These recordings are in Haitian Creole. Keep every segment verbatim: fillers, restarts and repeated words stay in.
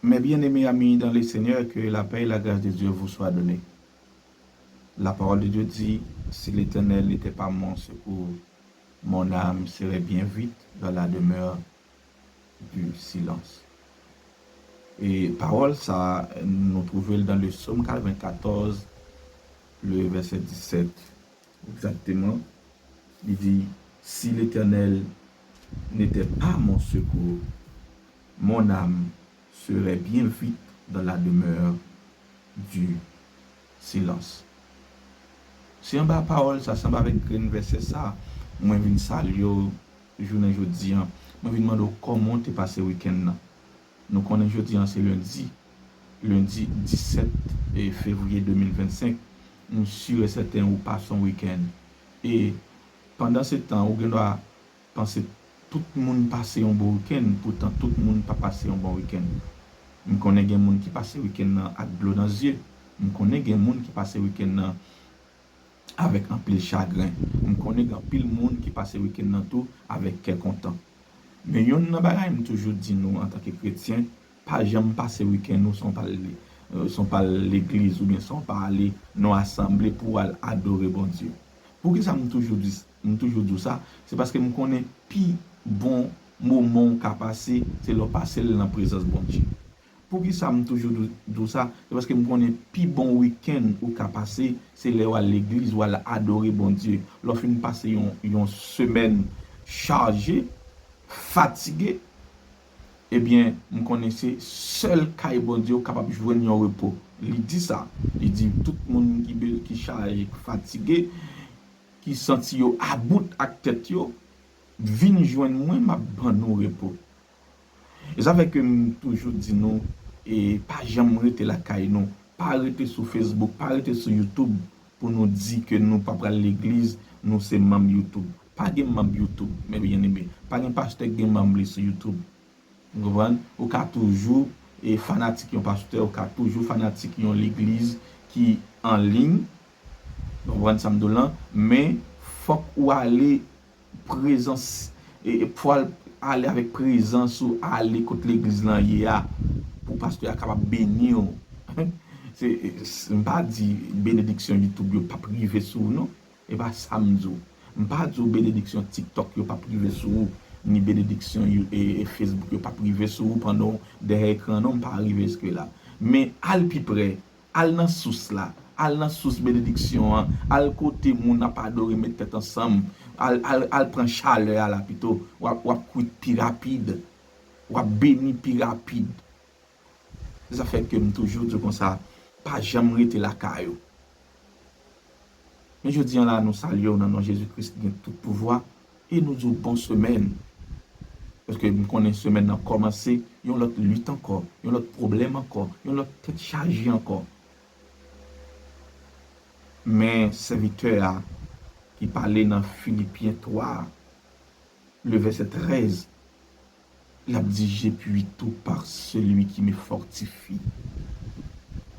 Mes bien-aimés amis dans le Seigneur, que la paix et la grâce de Dieu vous soient données. La parole de Dieu dit, si l'Éternel n'était pas mon secours, mon âme serait bien vite dans la demeure du silence. E pawòl sa, nou twouve l dans le Psaume quatre-vingt-quatorze, le verset dix-sept. Exactement. Il dit, si l'Éternel n'était pas mon secours, mon âme serait bien vite dans la demeure du silence. Se anba pawòl sa, se anba avèk grenn vèsè sa, mwen vin salye w jounen jodi an. Mwen vin mande w kòman w te pase wikenn nan. Nou konnen jodi an se lendi, lendi disèt fevriye de mil vennsenk. M si e sèten ou pase yon wikenn. E pandan se tan, ou gen dwa panse tout moun pase yon bon wikenn, poutan tout moun pa pase yon bon wikenn. M konnen gen moun ki pase wikenn nan ak dlo nan zye. M konnen gen moun ki pase wikenn nan avèk anpil chagren. M konnen gen anpil moun ki pase wikenn nan tou avèk kè kontan. Men yonn nan bagay m toujou di nou antanke kretyen, pa janm pase wikenn ou san w pa al, san w pa al legliz oubyen san w pa ale nan asanble pou w al adore Bondye. Poukisa m toujou di, m toujou di w sa? Se paske m konnen pi bon moman w ka pase, se lè w pase l nan prezans Bondye. Poukisa m toujou di, di w sa? Se paske m konnen pi bon wikenn ou ka pase, se lè w al legliz, w al adore Bondye. Lè w fin pase yon, yon semèn chaje, fatige, ebyen, m konnen se sèl kay Bondye ou kapab jwenn yon repo. Li di sa. Li di tout moun ki be-, ki chaje, ki fatige, ki santi yo about ak tèt yo, vin jwenn mwen, m ap ban nou repo. E sa fè ke m toujou di nou, e pa janm rete lakay nou. Pa rete sou Facebook, pa rete sou YouTube pou nou di ke nou pa pral legliz, nou se manm YouTube. Pa gen manm YouTube, mes bien-aimés. Pa gen pastè ki gen manm li sou YouTube. Ou konprann? Ou ka toujou e fanatik yon pastè, ou ka toujou fanatik yon legliz ki an liy. Ou konprann sa m di w lan? Men fòk ou ale prezans, e, e pou al, ale avèk prezans ou, ale kot legliz lan ye a, pou pastè a kapab beni w. Se, e, s-, m pa di benediksyon YouTube yo p ap rive sou ou, non. E pa sa m di w. M pa di w benediksyon TikTok yo p ap rive sou ou, ni benediksyon you-, e, e Facebook yo p ap rive sou ou pandan w dèyè ekran, non, m pa rive jiske la. Men al pi pre, al nan sous la, al nan sous benediksyon an, al kote moun ap adore, met tèt ansanm, al, al, al pran chalè a la pito, w ap, w ap kwit pi rapid, w ap beni pi rapid. Se sa fè ke m toujou di w konsa, pa janm rete lakay ou. Men jodi an la, nou salye w nan non Jezi Kris ki gen tout pouvwa e nou di w bon semèn. Paske m konnen semèn nan kòmanse, yon lòt lit ankò, yon lòt pwoblèm ankò, yon lòt tèt chaje ankò. Men sèvitè a ki pale nan Filipyen twa, le vèsè trèz, l ap di, je puis tout par celui qui me fortifie.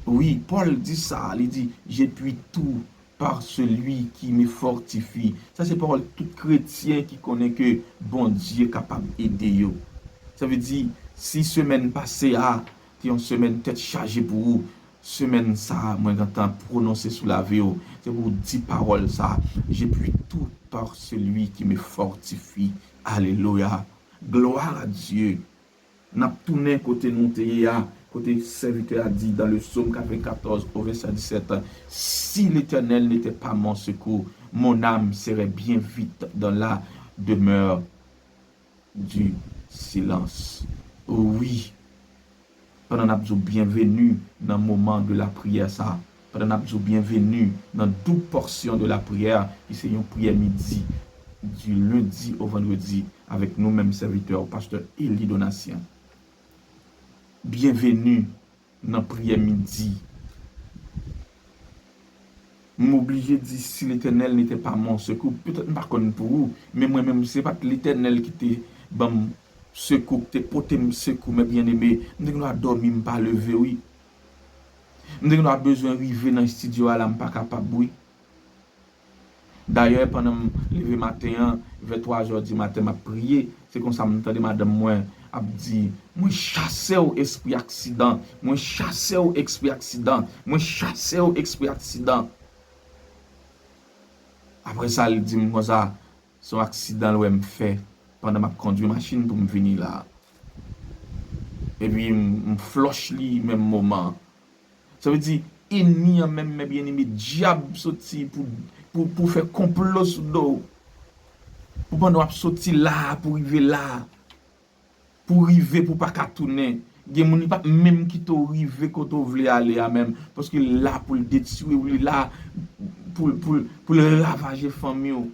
Wi, Pòl di sa, li di, je puis tout par celui qui me fortifie. Sa se pawòl tout kretyen ki konnen ke Bondye kapab ede yo. Sa vle di, si semèn pase a te yon semèn tèt chaje pou ou, semèn sa a, mwen gentan pwononse sou lavi w. Se pou w di pawòl sa a, je puis tout par celui qui me fortifie. Alelouya. Gloire à Dieu. N ap tounen kote nou te ye a, kote sèvitè a di dans le Psaume quatre-vingt-quatorze au verset dix-sept, si l'Éternel n'était pas mon secours, mon âme serait bien vite dans la demeure du silence. Wi, pandan n ap di w byenveni nan moman de la priyè sa, pandan n ap di w byenveni nan doub pòsyon de la priyè, ki se yon priyè midi, du lundi au vendredi, avèk nou menm sèvitè w, pastè Élie Donatien. Byenveni nan priyè midi. M oblije di, si Letènèl n'était pas mon secours, petèt m pa konn pou ou, men mwen menm, se pa t Letènèl ki te ban m sekou, ki te pote m sekou, mes bien-aimés. M te gen dwa dòmi, m pa leve, wi. M te gen dwa bezwen rive nan estidyo a la, m pa kapab, wi. Dayè, pandan m leve maten an, vè twa zè di maten, m ap priye, se konsa m tande madanm mwen ap di, mwen chase w espri aksidan, mwen chase w espri aksidan, mwen chase w espri aksidan. Apre sa, li di m konsa, se yon aksidan l wè m fè pandan m ap kondwi machin pou m vini la. Epi m, m flòch li menm moman an. Sa vle di, ènmi an menm, men byeneme, dyab soti pou, pou, pou fè konplo sou do w. Pou pandan w ap soti la a, pou rive la a, pou rive, pou pa ka tounen. Gen moun li p ap menm kite w rive kote w vle ale a menm, paske l la pou l detwi w, li la pou, pou, pou l ravaje fanmi w.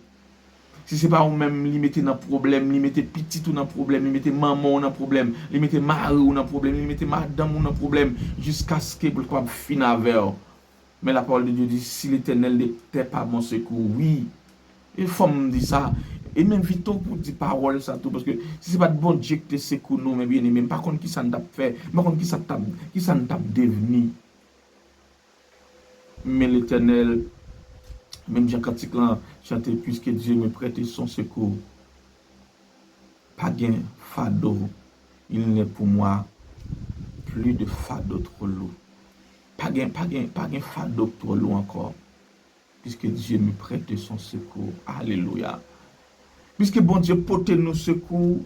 Si se pa ou menm, li mete nan pwoblèm, li mete pitit ou nan pwoblèm, li mete manman w nan pwoblèm, li mete mari w nan pwoblèm, li mete madanm ou nan pwoblèm, jiskaske pou l kapab fin avè w. Men la parole de Dieu dit, si l'Éternel n'était pas mon secours, wi. E fò m di sa. E men Vito pou di pawòl sa tou, paske si se pa t Bondye ki te sekou nou, men byeneme, m pa konn kisa n t ap fè, m pa konn kisa t ap, kisa n t ap devni. Men Letènèl, menm jan kantik lan chante, puisque Dieu me prête son secours, pa gen fado, il n'est pour moi plus de fado trop lourd. Pa gen, pa gen, pa gen fado k twò lou ankò. Puisque Dieu me prête son secours. Alelouya. Piske Bondye pote nou sekou,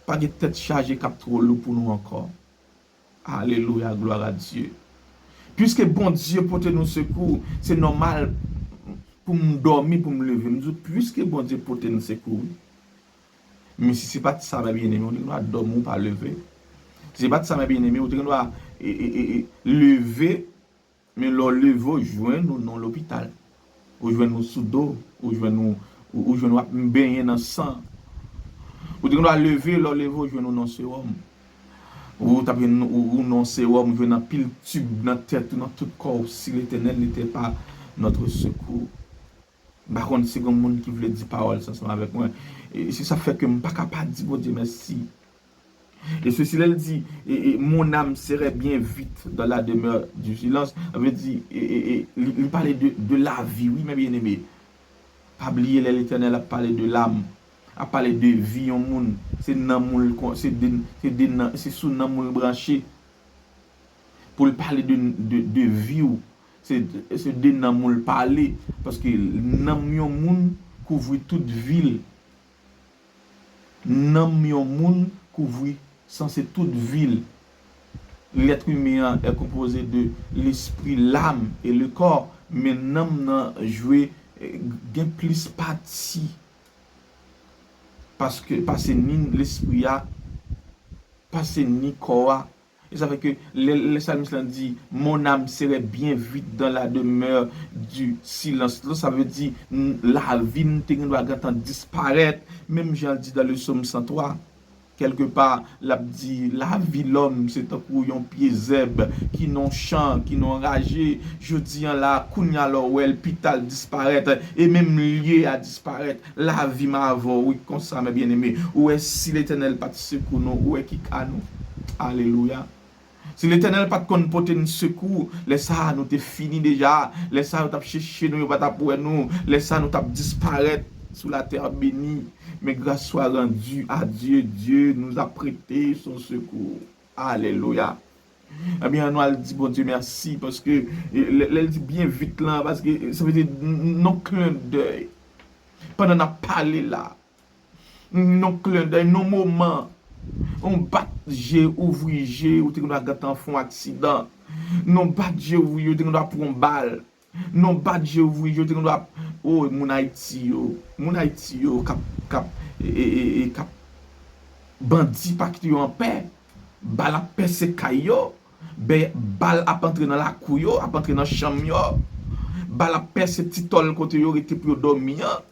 pa gen tèt chaje k ap twò lou pou nou ankò. Alelouya, gloire à Dieu. Puisque Bondye pote nou sekou, se nòmal pou m dòmi, pou m leve. M di w, puisque Bondye pote nou sekou, wi. Men si se pa t sa, mè byeneme, ou te gen dwa dòmi, ou pa leve. Si se pa t sa, mè byeneme, ou te gen dwa, e, e, e, e, leve, men lè w leve, ou jwenn ou nan lopital. Ou jwenn ou sou do, ou jwenn ou, ou, ou jwenn w ap benyen nan san. Ou te gen dwa leve, lè w leve, ou jwenn ou nan sewòm. Ou t ap jwenn ou, ou nan sewòm, ou jwenn anpil tib nan tèt ou, nan tout kò w, si Letènèl n'était pas notre secours. M pa konn si gen moun ki vle di pawòl sa ansanm avèk mwen. E se sa fè ke m pa ka pa di Bondye mèsi. Et ceci, là, il dit, et, et mon âme serait bien vite dans la demeure du silence. Sa vle di, e, e, e, li, li pale de, de lavi, wi, mè byeneme. Pa bliye lè Letènèl ap pale de lam, ap pale de vi yon moun, se nanm ou l kon, se de, se de nan, se sou nanm ou l branche. Pou l pale de, de, de vi w, se, se de nanm ou l pale, paske nanm yon moun kouvri tout vi l. Nanm yon moun kouvri sanse tout vi l. Lèt imen an est composé de l'esprit, l'âme et le corps, men nanm nan jwe, eh, gen plis pati paske, pase ni lespri a, pase ni kò a. E sa fè ke lè, lè salmis lan di, mon âme serait bien vite dans la demeure du silence. Sa vle di, n-, lavi n te gen dwa gentan disparèt, menm jan l di dans le psaume cent trois. Kèlkepa, l ap di, lavi lòm se tankou yon pye zèb ki nan chan, ki nan raje. Jodi a la, kounye a lè w wè l, pita l disparèt, e menm lye a disparèt. Lavi m avè w, wi, konsa, mè byeneme. Ou wè, si Letènèl pa t sekou nou, ou wè ki ka nou. Alelouya. Si Letènèl pa t konn pote n sekou, lè sa a nou te fini deja. Lè sa a yo t ap chèche nou, yo pa t ap wè nou. Lè sa a nou t ap disparèt sou la terre bénie. Mais grâce soit rendue à Dieu, Dieu nous a prêté son secours. Alelouya. Ebyen, ann al di Bondye mèsi, paske, e, lè, lè l di byen vit lan, paske, e, sa vle di n-, n-, nan klen dèy. Pandan n ap pale la, nan klen dèy, nan moman, yon bat je, ouvri je, ou te gen dwa gentan fè yon aksidan. Nan bat je, ouvri je, ou te gen dwa pran yon bal. Nan bat je, ouvri je, ou te gen dwa, o, moun Ayiti yo, moun Ayiti yo k ap, k ap, e, e, e, e, k ap, bandi pa kite yo anpè. Bal ap pèse kay yo. Bè, bal ap antre nan lakou yo, ap antre nan chanm yo. Bal ap pèse ti tòl kote yo rete pou yo dòmi an.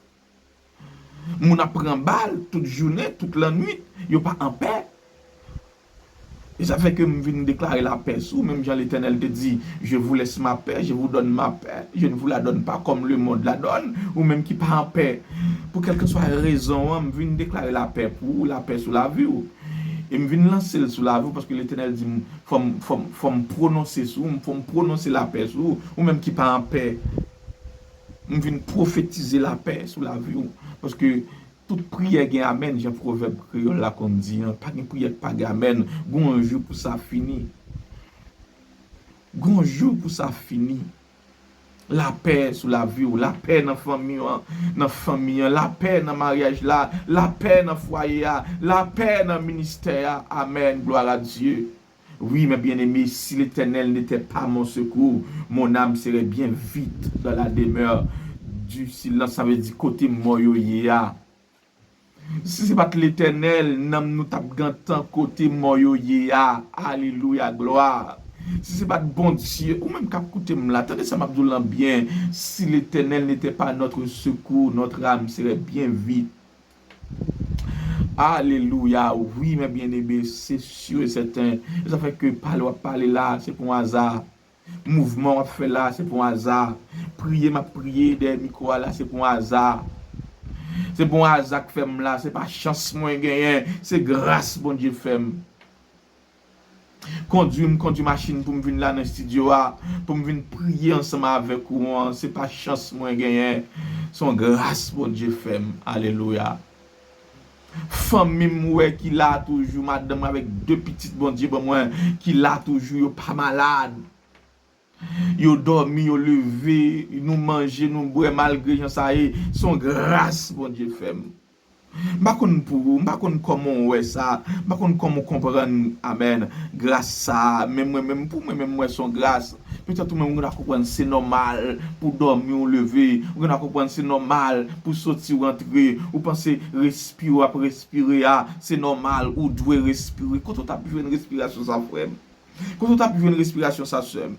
Moun ap pran bal tout jounen, tout lannwit, yo pa anpè. E sa fè ke m vin deklare lapè sou, menm jan Letènèl te di, je vous laisse ma paix, je vous donne ma paix, je ne vous la donne pas comme le monde la donne, ou menm ki pa anpè. Pou kèlkeswa rezon an, m vin deklare lapè pou ou, lapè sou lavi w. E m vin lanse l sou lavi w, paske Letènèl di m, fò m, fò m, fò m pwononse sou ou, fò m pwononse lapè sou ou, ou menm ki pa anpè. M vin pwofetize lapè sou lavi w, paske Tout priyè gen amèn, jan pwovèb kreyòl la konn di an. Pa gen priyè k pa gen amèn. Gon jou pou sa fini. Gon jou pou sa fini. Lapè sou lavi w, lapè nan fanmi an, nan fanmi an, lapè nan maryaj la, lapè nan fwaye a, lapè nan ministè a. Amèn, glwa a Dye. Oui, mes bien-aimés, si l'Éternel n'était pas mon secours, mon âme serait bien vite dans la demeure du silence. Sa vle di kote mò yo ye a. Si se pa t Letènèl, nanm nou t ap gentan kote mò yo ye a. Alelouya, glwa. Si se pa t Bondye, ou menm k ap koute m la, tande sa m ap di w lan byen. Si l'Éternel n'était pas notre secours, notre âme serait bien vite. Alelouya, wi, mes bien-aimés, c'est sûr et certain. E sa fè ke pale w ap pale la, se pa yon aza. Mouvman w ap fè la, se pa yon aza. Priye m ap priye dèyè mikwo a la, se pa yon aza. Se pa yon aza k fè m la, se pa chans mwen genyen, se gras Bondye fè m. Kondwi m kondwi machin pou m vin la nan estidyo a, pou m vin priye ansanm avèk ou an, se pa chans mwen genyen, se yon gras Bondye fè m. Alelouya. Fanmi m wè ki la toujou, madanm avèk de pitit Bondye ban mwen, ki la toujou, yo pa malad. Yo dòmi, yo leve, nou manje, nou bwè, malgre jan sa ye, se yon gras Bondye fè m. M pa konn pou ou, m pa konn kòman w wè sa, m pa konn kòman w konprann, amèn, gras sa a, men mwen menm, pou mwen menm, m wè se yon gras. Petèt ou menm, ou gen dwa konprann se nòmal pou w dòmi, w leve, ou gen dwa konprann se nòmal pou w soti, w rantre, ou panse respire w ap respire a, se nòmal, ou dwe respire. Kote w t ap jwenn respirasyon sa, frè m? Kote w t ap jwenn respirasyon sa, sè m?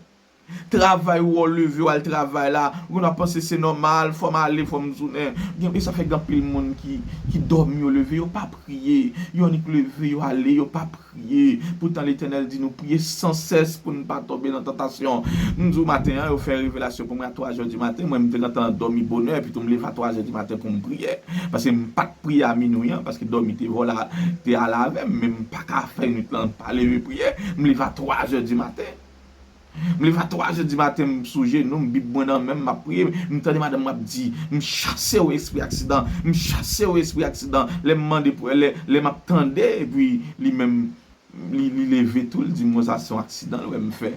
Travay ou, w leve, w al travay la, ou gen dwa panse se nòmal, fò m ale, fò m tounen. Gen, e sa fè gen anpil moun ki, ki dòmi, yo leve, yo pa priye, yo annik leve, yo ale, yo pa priye. Poutan Letènèl di nou priye san sès pou n pa tonbe nan tantasyon. M di w maten an, yo fè revelasyon pou mwen a twa zè di maten, mwen m te gentan dòmi bonè, epi tou m leve a twa zè di maten pou m priye. Paske m pa t priye a minwi an, paske dòmi te vòlè, te ale avè m, men m pa ka fè nwit lan pa leve priye. M leve a twa zè di maten. M leve a twa zè di maten, m sou jenou, m Bib mwen nan men m, m ap priye. M tande madanm mwen ap di, "M chase w, espri aksidan. M chase w, espri aksidan." Lè m mande pou, lè, lè m ap tande, epi li menm, li, li leve tou, li di m, "Bon, sa se yon aksidan l wè m fè."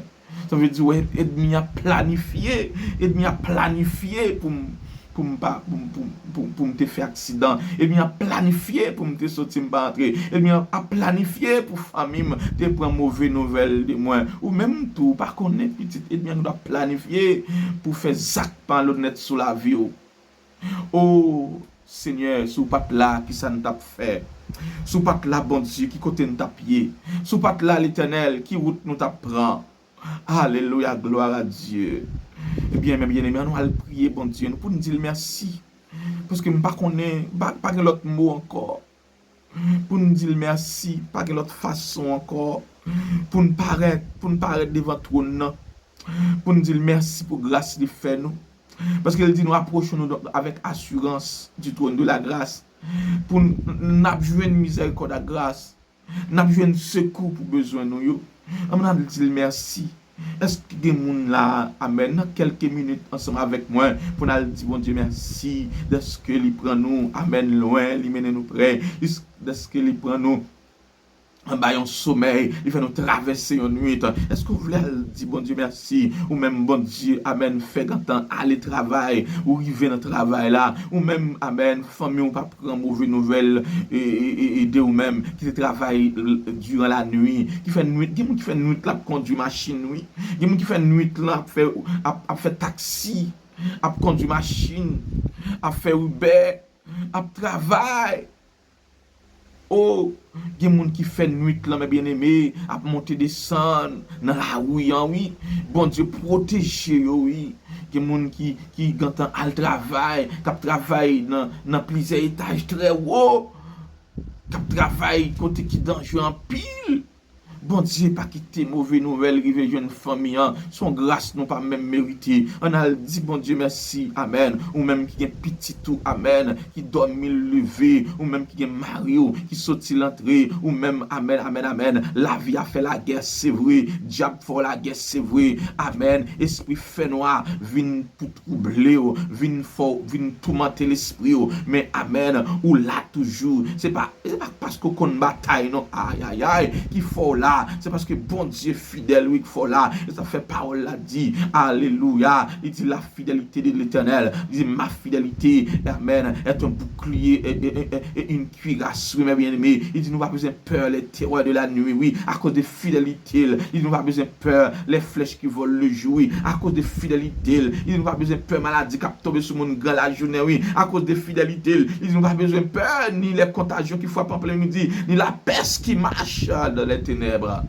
Sa vle di, wè, ènmi an planifye, ènmi an planifye pou m, pou m pa, pou m, pou m, pou, pou m te fè aksidan. Ènmi an planifye pou m te soti, m pa antre. Ènmi an ap planifye pou fanmi m te pran move nouvèl de mwen. Ou menm tou, ou pa konnen, pitit, ènmi an dwa planifye pou fè zak pa onèt sou lavi w. O Senyè, si w pa t la, kisa n t ap fè? Si w pa t la, Bondye, ki kote n t ap ye? Si w pa t la, Letènèl, ki wout nou t ap pran? Alelouya, glwa a Dye. Ebyen, men byeneme, ann nou al priye Bondye nou pou n di l mèsi. Paske m pa konnen, pa, pa gen lòt mo ankò. Pou n di l mèsi, pa gen lòt fason ankò. Pou n parèt, pou n parèt devan twòn nan. Pou n di l mèsi pou gras li fè nou. Paske l di nou apwoche nou avèk asirans du trône de la grâce. Pou n, n ap jwenn mizèrikòd ak gras. N ap jwenn sekou pou bezwen nou yo. Ann al di l mèsi. Èske gen moun la, amèn, nan kèlke minit ansanm avèk mwen pou n al di Bondye mèsi dèske li pran nou, amèn, lwen, li mennen nou prè, dèske li pran nou anba yon somèy, li fè nou travèse yon nwit? Èske w vle al di Bondye mèsi? Ou menm Bondye, amèn, fè gentan ale travay, ou rive nan travay la, ou menm, amèn, fanmi w pa pran move nouvèl, e, e, e, e de ou menm ki te travay l-, diran lanwi, ki fè nwit, gen moun ki fè nwit la ap kondwi machin, wi. Gen moun ki fè nwit la ap fè, ap, ap fè taksi, ap kondwi machin, ap fè Uber, ap travay. O, gen moun ki fè nwit lan, men byeneme, ap monte desann nan lari an, wi. Bondye pwoteje yo, wi. Gen moun ki, ki gentan al travay, k ap travay nan, nan plizyè etaj trè wo, k ap travay kote ki danjre anpil. Bondye pa kite move nouvèl rive jwenn fanmi an. Se yon gras nou pa menm merite. Ann al di Bondye mèsi. Amèn. Ou menm ki gen pitit ou, amèn, ki dòmi l leve, ou menm ki gen mari w ki soti l antre, ou menm, amèn, amèn, amèn. Lavi a fè lagè, se vre. Dyab fè w lagè, se vre. Amèn. Espri fènwa vin pou twouble w, vin fè w, vin toumante lespri w. Men, amèn, ou la toujou. Se pa, se pa paske w konn batay, non. Ayayay, ki fè w la. Se paske Bondye fidèl, wi, ki fè w la. E sa fè pawòl la di, alelouya, li di, la fidélité de l'Éternel. Li di, ma fidélité, amèn, est un bouclier et, et, et, et une cuirasse, wi, mes bien-aimés. Li di, nou pa bezwen pè les terreurs de la nuit, wi, akoz de fidelite l. Li di, nou pa bezwen pè les flèches qui volent le jour, wi, akoz de fidelite l. Li di, nou pa bezwen pè maladi k ap tonbe sou moun gran lajounen, wi, akoz de fidelite l. Li di, nou pa bezwen pè ni les contagions qui frappent en plein midi, ni la peste qui marche dans les ténèbres.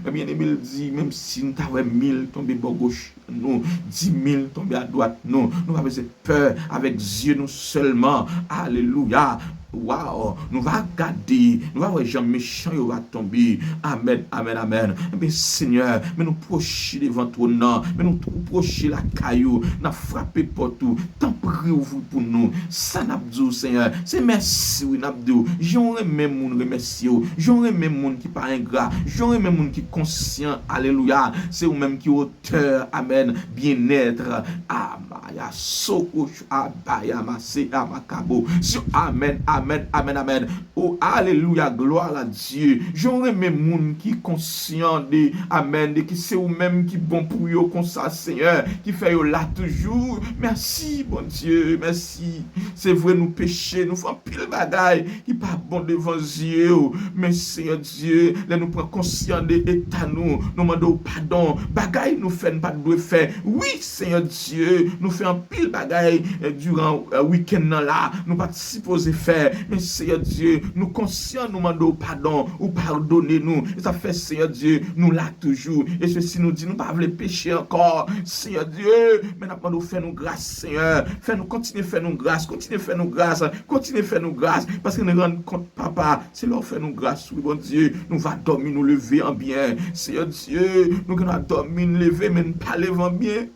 Men byeneme, l di, menm si n ta wè mil tonbe bò goch nou, di mil tonbe adwat nou, nou pa bezwen pè, avèk zye nou sèlman. Alelouya. Waw, nou va gade, nou va wè jan mechan yo va tonbe. Amèn, amèn, amèn. Ebyen, Senyè, men nou pwoche devan twòn nan, men nou pwoche lakay ou, n ap frape pòt ou. Tanpri, ouvri pou nou. Sa n ap di w, Senyè, se mèsi, wi, n ap di w. Jan w renmen moun remèsye w, jan w renmen moun ki pa engra, jan w renmen moun ki konsyan. Alelouya. Se ou menm ki otè, amèn, byennèt. Amaya soko abaya mase amakabo. Si, amèn, amèn, amèn, amèn. O, alelouya, glwa a Dye. Jan w renmen moun ki konsyan de, amèn, de ki se ou menm ki bon pou yo konsa, Senyè, ki fè yo la toujou. Mèsi, Bondye, mèsi. Se vre, nou peche, nou fè anpil bagay ki pa bon devan zye w. Men, Senyè Dye, lè nou pran konsyans de eta nou, nou mande w padon. Bagay nou fè, n pa t dwe fè. Wi, Senyè Dye, nou fè anpil bagay, eh, diran, eh, wikenn nan la, nou pa t sipoze fè. Men, Senyè Dye, nou konsyan, nou mande w padon, ou padone nou. E sa fè, Senyè Dye, nou la toujou. E se si nou di nou pa vle peche ankò, Senyè Dye, men n ap mande w fè nou gras, Senyè. Fè nou, kontinye fè nou gras, kontinye fè nou gras, kontinye fè nou gras. Paske n rann kont, Papa, se lè w fè nou gras, wi, Bondye, nou va dòmi, nou leve an byen. Senyè Dye, nou gen dwa dòmi, n leve, men n pa leve an byen.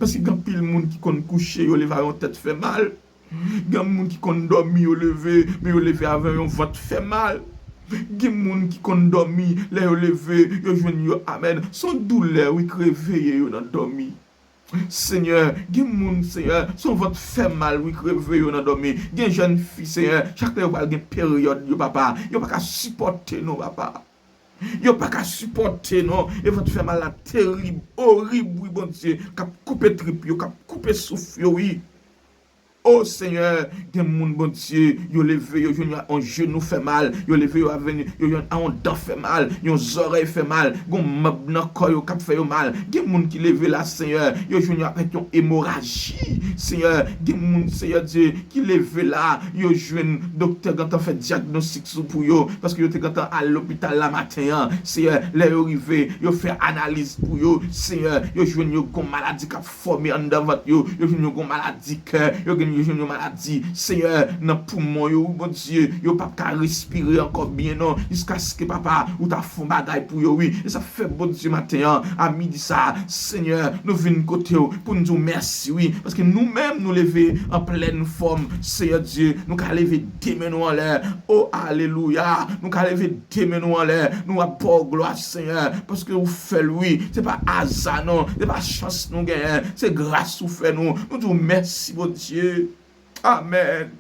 Paske gen anpil moun ki konn kouche, yo leve avè yon tèt fè mal. Gen moun ki konn dòmi, yo leve, men yo leve avè yon vant fè mal. Gen moun ki konn dòmi, lè yo leve, yo jwenn yo, amèn, se yon doulè, wi, k reveye yo nan dòmi. Senyè, gen moun, Senyè, se yon vant fè mal, wi, k reveye yo nan dòmi. Gen jèn fi, Senyè, chak lè yo pral gen peryòd yo, Papa, yo pa ka sipòte, non, Papa. Yo pa ka sipòte, non. E vant fè mal la terib, orib, wi, Bondye, k ap koupe trip yo, k ap koupe souf yo, wi. O Senyè, gen moun, Bondye, yo leve, yo jwenn yo a yon jenou fè mal, yo leve, yo avè, yo jwenn a yon dan fè mal, yon zòrèy fè mal, gon manm nan kò yo k ap fè yo mal. Gen moun ki leve la, Senyè, yo jwenn yo avèk yon emoraji. Senyè, gen moun, Senyè Dye, ki leve la, yo jwenn doktè gentan fè dyagnostik sou pou yo, paske yo te gentan al lopital la maten an. Senyè, lè yo rive, yo fè analiz pou yo. Senyè, yo jwenn yo gon maladi k ap fòme anndan vant yo, yo jwenn yo gon maladi kè, yo gen, yo jwenn yo maladi, Senyè, nan poumon yo, wi, Bondye, yo p ap ka respire ankò byen, non, jiskaske, Papa, ou ta fè yon bagay pou yo, wi. E sa fè, Bondye, maten an, a midi sa, Senyè, nou vin kote w pou n di w mèsi, wi, paske nou menm, nou leve an plèn fòm, Senyè Dye, nou ka leve de men nou anlè, o, alelouya, nou ka leve de men nou anlè, nou ap ba w glwa, Senyè, paske ou fè l, wi. Se pa aza, non. Se pa chans nou genyen. Se gras ou fè nou. Nou di w mèsi, Bondye. Amèn.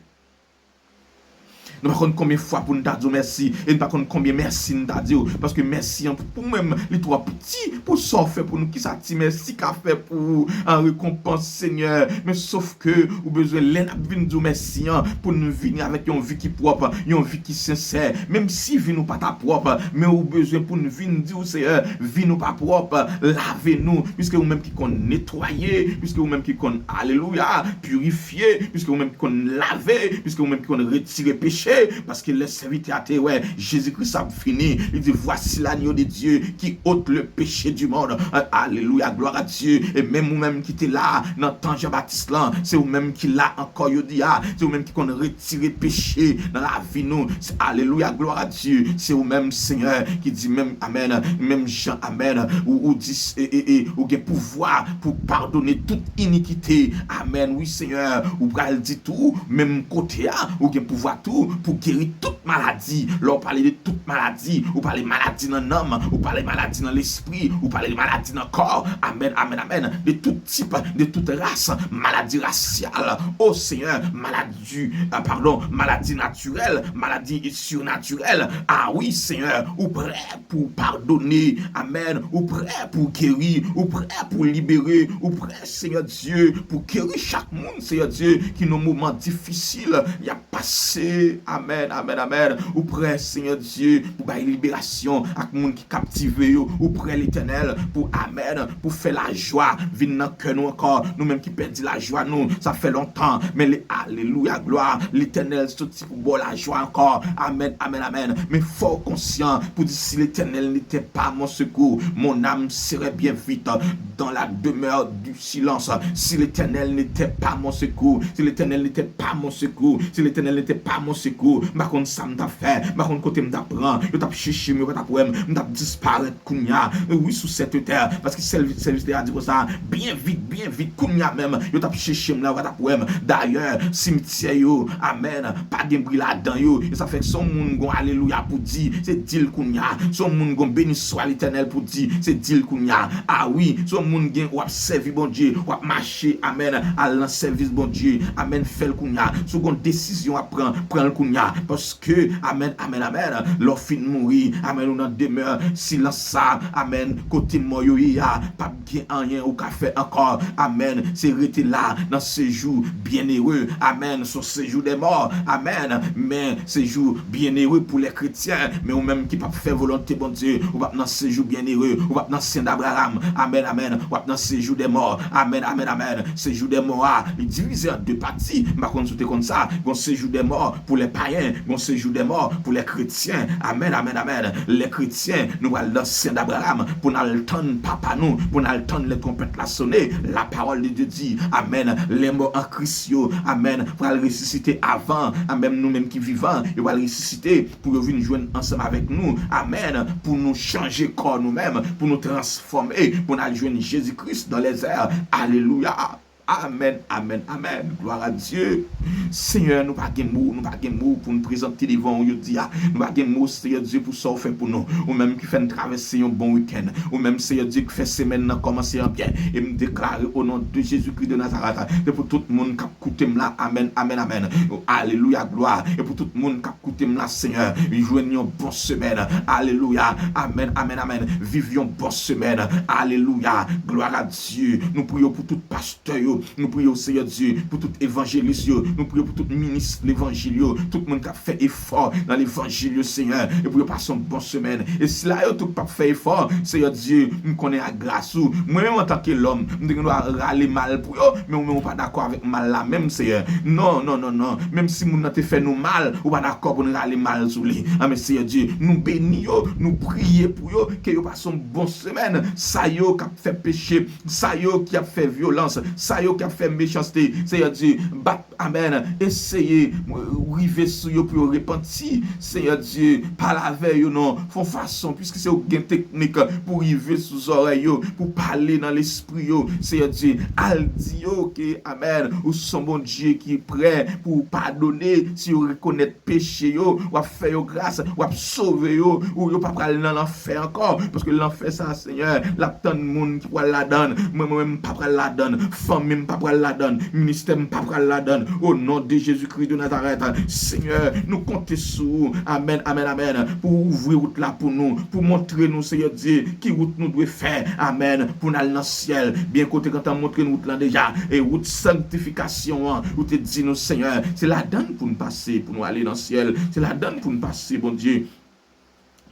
Nou pa konn konbyen fwa pou n ta di w mèsi, e n pa konn konbyen mèsi n ta di w, paske mèsi an pou mwen, li twò piti pou sa w fè pou nou. Kisa ti mèsi ka fè pou ou an rekonpans, Senyè? Men sof ke ou bezwen, lè n ap vin di w mèsi an, pou n vini avèk yon vi ki pwòp, yon vi ki sensè. Menm si vi nou pa ta pwòp, men ou bezwen pou n vin di w, Seyè, vi nou pa pwòp, lave nou, piske ou menm ki konn netwaye, piske ou menm ki konn, alelouya, pirifye, piske ou menm ki konn lave, piske ou menm ki konn retire peche. paske lè sèvitè a te wè Jezi Kris ap vini, li di, Voici l'agneau de Dieu qui ôte le péché du monde. Alelouya, glwa a Dye. E menm ou menm ki te la nan tan Jan Batis lan, se ou menm ki la ankò jodi a, se ou menm ki konn retire peche nan lavi nou. Alelouya, glwa a Dye. Se ou menm, Senyè, ki di menm amèn, menm jan amèn. Ou, ou di, e, e, e, ou gen pouvwa pou padone tout inikite. Amèn. Wi, Senyè, ou pral di tou, menm kote a, ou gen pouvwa tou pou geri tout maladi. Lè w pale de tout maladi, ou pale maladi nan nanm, ou pale maladi nan lespri, ou pale maladi nan kò. Amèn, amèn, amèn. De tout tip, de tout ras, maladi rasyal. O Senyè, maladi, ah, padon, maladi natirèl, maladi sirnatirèl. Ah wi, Senyè, ou prè pou padone. Amèn. Ou prè pou geri, ou prè pou libere, ou prè, Senyè Dye, pou geri chak moun, Senyè Dye, ki nan moman difisil y ap pase. Amèn, amèn, amèn. Ou prè, Senyè Dye, pou bay liberasyon ak moun ki kaptive yo. Ou prè, Letènèl, pou, amèn, pou fè lajwa vin nan kè nou ankò. Nou menm ki pèdi lajwa nou, sa fè lontan. Men, le, alelouya, glwa, Letènèl soti pou ba w lajwa ankò. Amèn, amèn, amèn. Men fò w konsyan pou di, Si l'Éternel n'était pas mon secours, mon âme serait bien vite dans la demeure du silence. Si l'Éternel n'était pas mon secours, si l'Éternel n'était pas mon secours, si l'Éternel n'était pas mon secours, m pa konn sa m t ap fè, m pa konn kote m t ap pran, yo t ap chèche m, yo pa t ap wè m, m t ap disparèt kounye a. Wi, sou sèt tè, paske sèl, sèvitè a di konsa, byen vit, byen vit, kounye a menm, yo t ap chèche m la, yo pa t ap wè m. Dayè, simityè yo, amèn, pa gen bri ladan yo. E sa fè ke si yon moun gon alelouya pou di, se di l kounye a. Si yon moun gon beni swa Letènèl pou di, se di l kounye a. A wi, si yon moun gen, w ap sèvi Bondye, w ap mache, amèn, al nan sèvis Bondye, amèn, fè l kounye a. Si w gon desizyon w ap pran, pran l kounye a. Paske, amèn, amèn, amèn, lè w fin mouri, amèn, ou nan demè silans sa, amèn, kote mò yo ye a, p ap gen anyen ou ka fè ankò. Amèn. Se rete la nan sejou byennere. Amèn. Se yon sejou dè mò. Amèn. Men sejou byennere pou lè kretyen. Men ou menm ki p ap fè volonte Bondye, ou p ap nan sejou byennere. Ou p ap nan sen d'Abraham. Amèn, amèn. W ap nan sejou dè mò. Amèn, amèn, amèn. Sejou dè mò a, li divize an de pati. M pa konn si w te konn sa. Gon sejou dè mò pou lè payen, gon sejou dè mò pou lè kretyen. Amèn, amèn, amèn. Lè kretyen, nou pral nan sen d'Abraham pou n al tann papa nou, pou n al tann lè twonpèt la sone. La parole de Dieu dit, amèn, lè mò an Kris yo, amèn, pral resisite avan, amèn, nou menm ki vivan, yo pral resisite pou yo vin jwenn ansanm avèk nou. Amèn. Pou nou chanje kò nou menm, pou nou transfòme, pou n al jwenn Jezi Kris dans les airs. Alelouya. Amèn, amèn, amèn. Glwa a Dye. Senyè, nou pa gen mo, nou pa gen mo pou n prezante devan w jodi a. Nou pa gen mo, Senyè Dye, pou sa w fè pou nou. Ou menm ki fè n travèse yon bon wikenn. Ou menm, Senyè Dye, ki fè semèn nan kòmanse an byen. E m deklare, o non de Jezikri de Nazarèt, se pou tout moun k ap koute m la. Amèn, amèn, amèn. Alelouya, glwa. E pou tout moun k ap koute m la, Senyè, jwenn yon bon semèn. Alelouya. Amèn, amèn, amèn. Viv yon bon semèn. Alelouya. Glwa a Dye. Nou priye w pou tout pastè yo. Nou priye w, Senyè Dye, pou tout evanjelis yo. Nou priye w pou tout minis levanjil yo. Tout moun k ap fè efò nan levanjil yo, Senyè. E pou yo pase yon bon semèn. E sila yo tou k p ap fè efò, Senyè Dye, m konnen ak gras ou. Mwen menm, antanke lòm, m te gen dwa rale mal pou yo, men ou menm ou pa dakò avèk mal la menm, Senyè. Non, non, non, non. Menm si moun nan te fè nou mal, ou pa dakò pou n rale mal sou li. Amèn, Senyè Dye, nou beni yo, nou priye pou yo, ke yo pase yon bon semèn. Sa yo k ap fè peche, sa yo ki ap fè vyolans, sa yo ki ap fè mechanste, Senyè Dye, bat, amèn, eseye rive sou yo pou yo repanti, Senyè Dye, pale avè yo non, fè yon fason, piske se ou ki gen teknik pou rive sou zòrèy yo, pou pale nan lespri yo, Senyè Dye, al di yo ke, amèn, ou se yon Bondye ki prè pou padone, si yo rekonèt peche yo, w ap fè yo gras, w ap sove yo, ou yo pa pral nan lanfè ankò, paske lanfè sa, Senyè, l ap tann moun ki pral ladann. Mwen, mwen menm, m pa pral ladann. Fanmi m pa pral ladann. Ministè m pa pral ladann. O non de Jezikri de Nazarèt, Senyè, nou konte sou ou. Amèn, amèn, amèn. Pou ouvri wout la pou nou, pou montre nou, Senyè Dye, ki wout nou dwe fè. Amèn. Pou n al nan syèl. Byen kote gentan montre n wout lan deja. E wout sanktifikasyon an, ou te di nou, Senyè, se ladann pou n pase, pou nou ale nan syèl. Se ladann pou n pase, Bondye,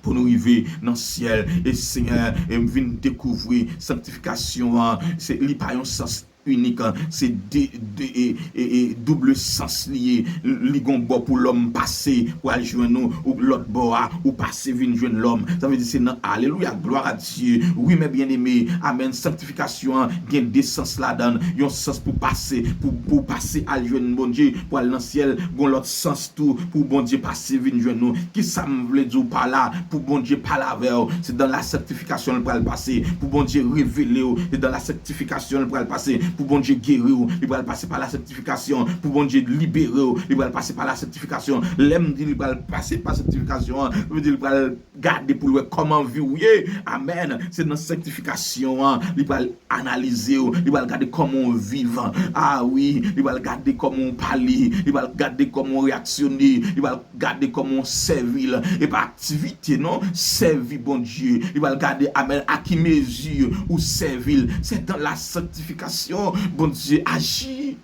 pou nou rive nan syèl. E Senyè, e m vin dekouvri sanktifikasyon an, se, li pa yon sans inik, se de, de, e, e, e, double sans li ye. Li gon bò pou lòm pase, pou al jwenn ou, ou lòt bò a, ou pase vin jwenn lòm. Sa vle di se nan, alelouya, glwa a Dye. Wi, men byeneme, amèn, sanktifikasyon an gen de sans ladan l. Yon sans pou pase, pou, pou pase al jwenn Bondye, pou al nan syèl, gon lòt sans tou pou Bondye pase vin jwenn nou. Kisa m vle di w pa la? Pou Bondye pale avè w, se dan la sanktifikasyon l pral pase. Pou Bondye revele w, se dan la sanktifikasyon l pral pase. Pou Bondye geri w, li pral pase pa la sanktifikasyon. Pou Bondye libere w, li pral pase pa la sanktifikasyon. Lè m di li pral pase pa sanktifikasyon an, m di li pral gade pou l wè kòman vi w ye. Amèn. Se nan sanktifikasyon an, li pral analize w, li pral gade kòman w viv. A wi, li pral gade kòman w pale, li pral gade kòman w reyaksyone, li pral gade kòman w sèvi l. E pa aktivite non, sèvi Bondye. Li pral gade, amèn, a ki mezi ou sèvi l. Se dan la sanktifikasyon Bondye aji.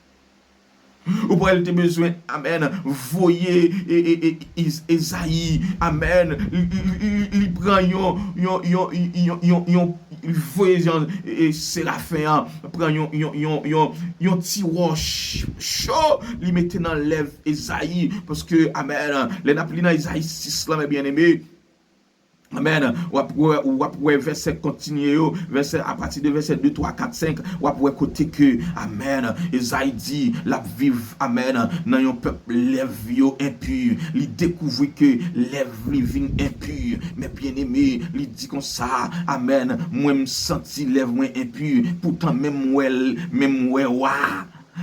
Ou pa wè l te bezwen, amèn, voye e, e, e, Iz- Ezayi, amèn. Li, li, li, li pran yon, yon, yon, yon, yon, yon, li voye yon, e, e, serafen an, pran yon, yon, yon, yon, yon ti wòch cho, li mete nan lèv Ezayi. Paske, amèn, lè n ap li nan Ezayi sis la, men byeneme, amèn. W ap wè, w ap wè vèsè kontinye yo, vèsè, apati de vèsè de, twa, kat, senk, w ap wè kote ke, amèn, Ezayi di l ap viv, amèn, nan yon pèp lèv yo enpi. Li dekouvri ke lèv li vin enpi. Men byeneme, li di konsa, amèn, mwen m santi lèv mwen enpi, poutan menm wè l, menm wè wa.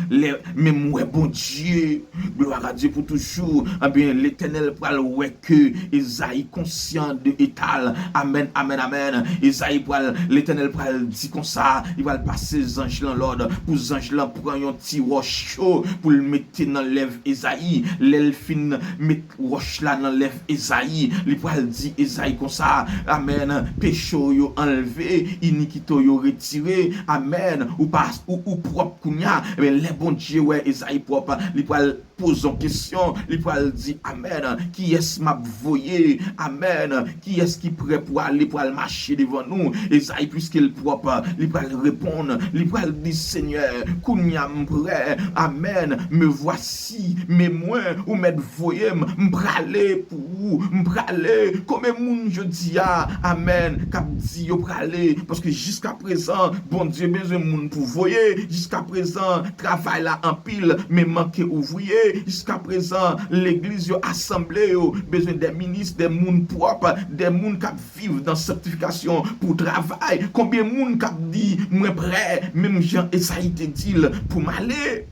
Lè, men m wè Bondye, glwa a Dye pou toujou. Ebyen, Letènèl pral wè ke Ezayi konsyan de eta l. Amèn, amèn, amèn. Ezayi pral, Letènèl pral di konsa, li pral pase zanj lan lòd pou zanj lan pran yon ti wòch cho pou l mete nan lèv Ezayi. Lè l fin met wòch la nan lèv Ezayi, li pral di Ezayi konsa, amèn, peche w yo anlve, inikite w yo retire, amèn, ou pa, ou, ou pwòp kounye a. Ebyen, lè Bondye wè Ezayi pwòp, li pral poze yon kesyon, li pral di, amèn, kiyès m ap voye? Amèn, kiyès ki prè pou ale, pou al mache devan nou? Ezayi, piske l pwòp, li pral reponn, li pral di, Senyè, kounye a m prè, amèn, me voici, men mwen, ou mèt voye m, m prale pou ou, m prale. Konbyen moun jodi a, amèn, k ap di yo prale? Paske jiska prezan, Bondye bezwen moun pou voye. Jiska prezan, travay la anpil, men manke ouvriye. Jiska prezan, legliz yo, asanble yo, bezwen de minis, de moun pwòp, de moun k ap viv nan sanktifikasyon pou travay. Konbyen moun k ap di, mwen prè, menm jan Ezayi te di l, pou m ale?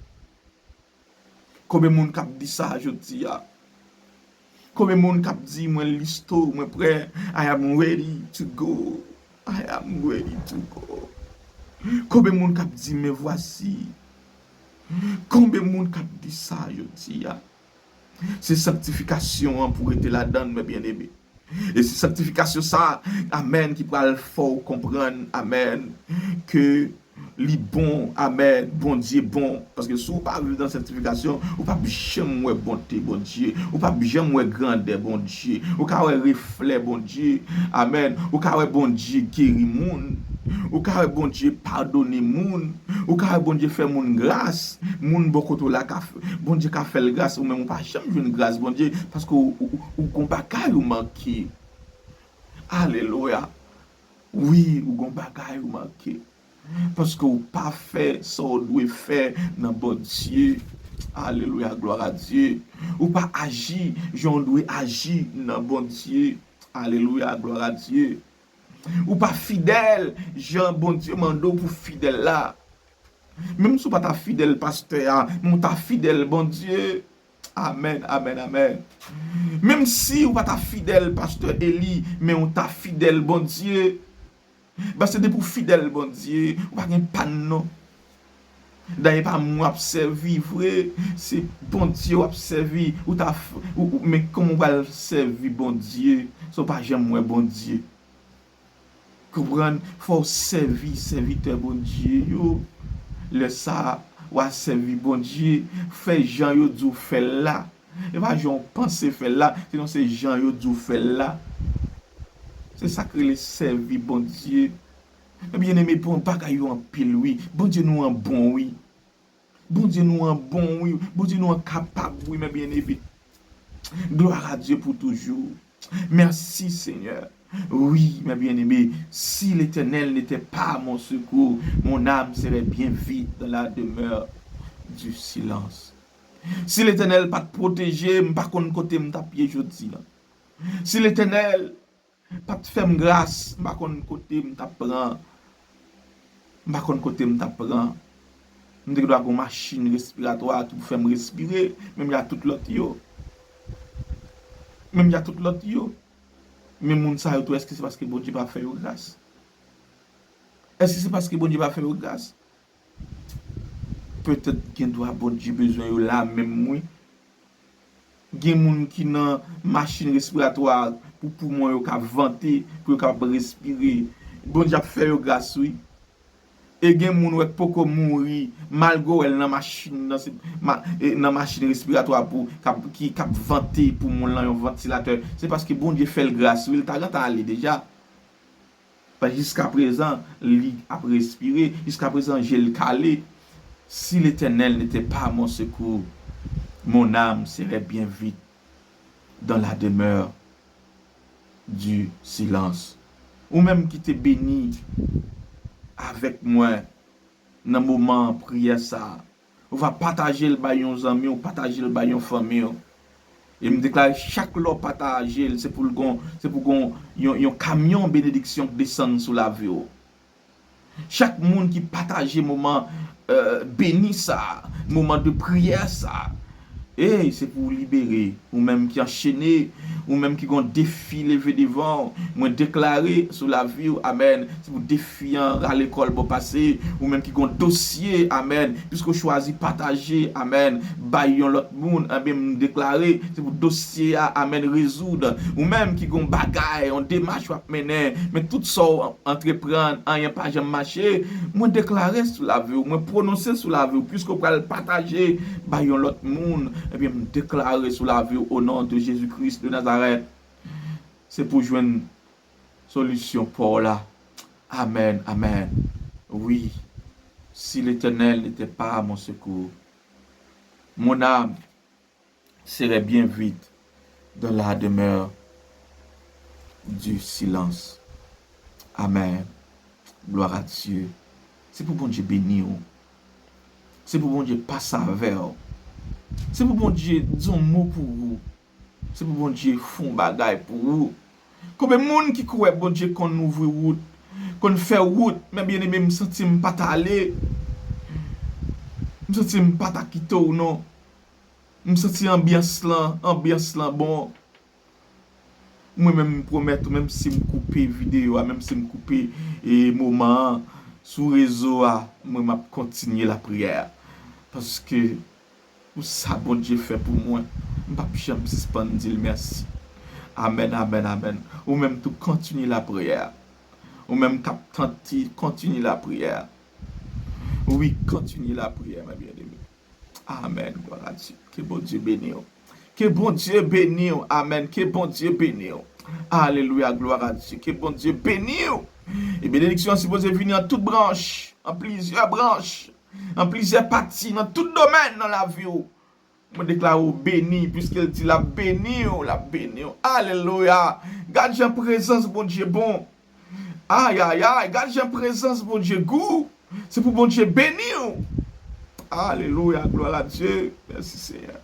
Konbyen moun k ap di sa jodi a? Konbyen moun k ap di, mwen listo, mwen prè, I am ready to go, I am ready to go? Konbyen moun k ap di, me voici? Konbyen moun k ap di sa jodi a? Se sanktifikasyon an pou rete ladan l, men byeneme. E se sanktifikasyon sa, amèn, ki pral fè w konprann, amèn, ke li bon, amèn, Bondye bon. Paske si w pa viv nan sanktifikasyon, ou p ap janm wè bonte Bondye. Ou p ap janm wè grandè Bondye. Ou ka wè reflè Bondye. Amèn. Ou ka wè Bondye geri moun. Ou ka wè Bondye padone moun. Ou ka wè Bondye fè moun gras. Moun bò kote w la ka f-, Bondye ka fè l gras, ou menm ou pa janm jwenn gras Bondye, paske ou, ou, ou gon bagay ou manke. Alelouya. Wi, ou gon bagay ou manke. Paske ou pa fè sa w dwe fè nan Bondye. Alelouya, glwa a Dye. Ou pa aji jan w dwe aji nan Bondye. Alelouya, glwa a Dye. Ou pa fidèl jan Bondye mande w pou fidèl la. Menm si w pa ta fidèl pastè a, men w ta fidèl Bondye. Amèn, amèn, amèn. Menm si w pa ta fidèl pastè Eli, men w ta fidèl Bondye. Paske depi w fidèl Bondye, ou pa gen pàn non. Dayè pa moun w ap sèvi vre, se Bondye w ap sèvi. Ou ta f-, ou, ou, men kòman w pral sèvi Bondye si w pa janm wè Bondye? Konprann, fò w sèvi sèvitè Bondye yo. Lè sa a, w a sèvi Bondye, fè jan yo di w fè l la. E pa jan w panse fè l la, sinon se jan yo di w fè l la. Se sa k rele sèvi Bondye. Men byeneme, bon, bagay yo anpil, wi. Bondye nou an bon, wi. Bondye nou an bon, wi. Bondye nou an kapab, wi, men byeneme. Gloire à Dieu pour toujours. Merci, Seigneur. Oui, mes bien-aimés, si l'Éternel n'était pas mon secours, mon âme serait bien vite dans la demeure du silence. Si Letènèl pa t pwoteje m, m pa konn kote m t ap ye jodi a. Si Letènèl pa t fè m gras, m pa konn kote m t ap pran. M pa konn kote m t ap pran. M te gen dwa gen yon machin respiratwa ki pou fè m respire, menm jan tout lòt yo. Menm jan tout lòt yo. Men moun sa yo tou, èske se paske Bondye pa fè yo gras? Èske se paske Bondye pa fè yo gras? Petèt gen dwa Bondye bezwen yo la menm, wi. Gen moun ki nan machin respiratwa pou poumon yo ka vante, pou yo kapab respire. Bondye ap fè yo gras, wi. E gen moun wè k poko mouri, malgre w wè l nan machin nan, se, ma, e, nan machin respiratwa pou, k ap, ki, k ap vante poumon l nan yon vantilatè. Se paske Bondye fè l gras, wi, l ta gentan ale deja. Paske jiskaprezan, li ap respire, jiskaprezan, je l kale. Si l'Éternel n'était pas mon secours, mon âme serait bien vite dans la demeure du silence. Ou menm ki te beni avèk mwen nan moman priyè sa a, ou va pataje l bay yon zanmi w, pataje l bay yon fanmi w. E m deklare chak lè w pataje l, se pou l gon, se pou gon yon, yon kamyon benediksyon k desann sou lavi w. Chak moun ki pataje moman, euh, beni sa, moman de priyè sa, ey, se pou w libere. Ou menm ki anchene, ou menm ki gon defi leve devan w, mwen deklare sou lavi w, amèn, se pou defi an rale kò l bò pase. Ou menm ki gon dosye, amèn, piske w chwazi pataje, amèn, bay yon lòt moun, ebyen, m deklare, se pou dosye a, amèn, rezoud. Ou menm ki gon bagay, yon demach w ap mennen, men tout sa w antreprann, anyen pa janm mache, mwen deklare sou lavi w, mwen pwononse sou lavi w, piske w pral pataje bay yon lòt moun, ebyen, m deklare sou lavi w, au nom de Jésus-Christ de Nazareth, se pou jwenn solisyon pa w la. Amèn, amèn. Oui, si l'Éternel n'était pas à mon secours, mon âme serait bien vite dans la demeure du silence. Amèn. Gloire à Dieu. Se pou Bondye beni w. Se pou Bondye pase avè w. Se pou Bondye di yon mo pou ou. Se pou Bondye fè yon bagay pou ou. Konbyen moun ki kwè Bondye konn ouvri wout, konn fè wout, men byeneme, m santi m pa t ale. M santi m pa ta kite w non. M santi anbyans lan, anbyans lan bon. Mwen menm, m pwomèt ou, menm si m koupe videyo a, menm si m koupe, e, moman an sou rezo a, mwen, m ap kontinye lapriyè. Paske pou sa Bondye fè pou mwen, m p ap janm sispann di l mèsi. Amèn, amèn, amèn. Ou menm tou, kontinye lapriyè. Ou menm k ap tante, kontinye lapriyè. Wi, kontinye lapriyè, mè byeneme. Amèn, glwa a Dye. Ke Bondye beni w. Ke Bondye beni w. Amèn. Ke Bondye beni w. Alelouya, glwa a Dye. Ke Bondye beni w. E benediksyon an sipoze vini an tout branch, an plizyè branch, an plizyè pati, nan tout domèn nan lavi w. Mwen deklare w beni, piske l di l ap beni w, l ap beni w. Alelouya. Gad jan prezans Bondye bon. Ayayay, gad jan prezans Bondye gou. Se pou Bondye beni w. Alelouya, glwa a Dye. Mèsi, Senyè.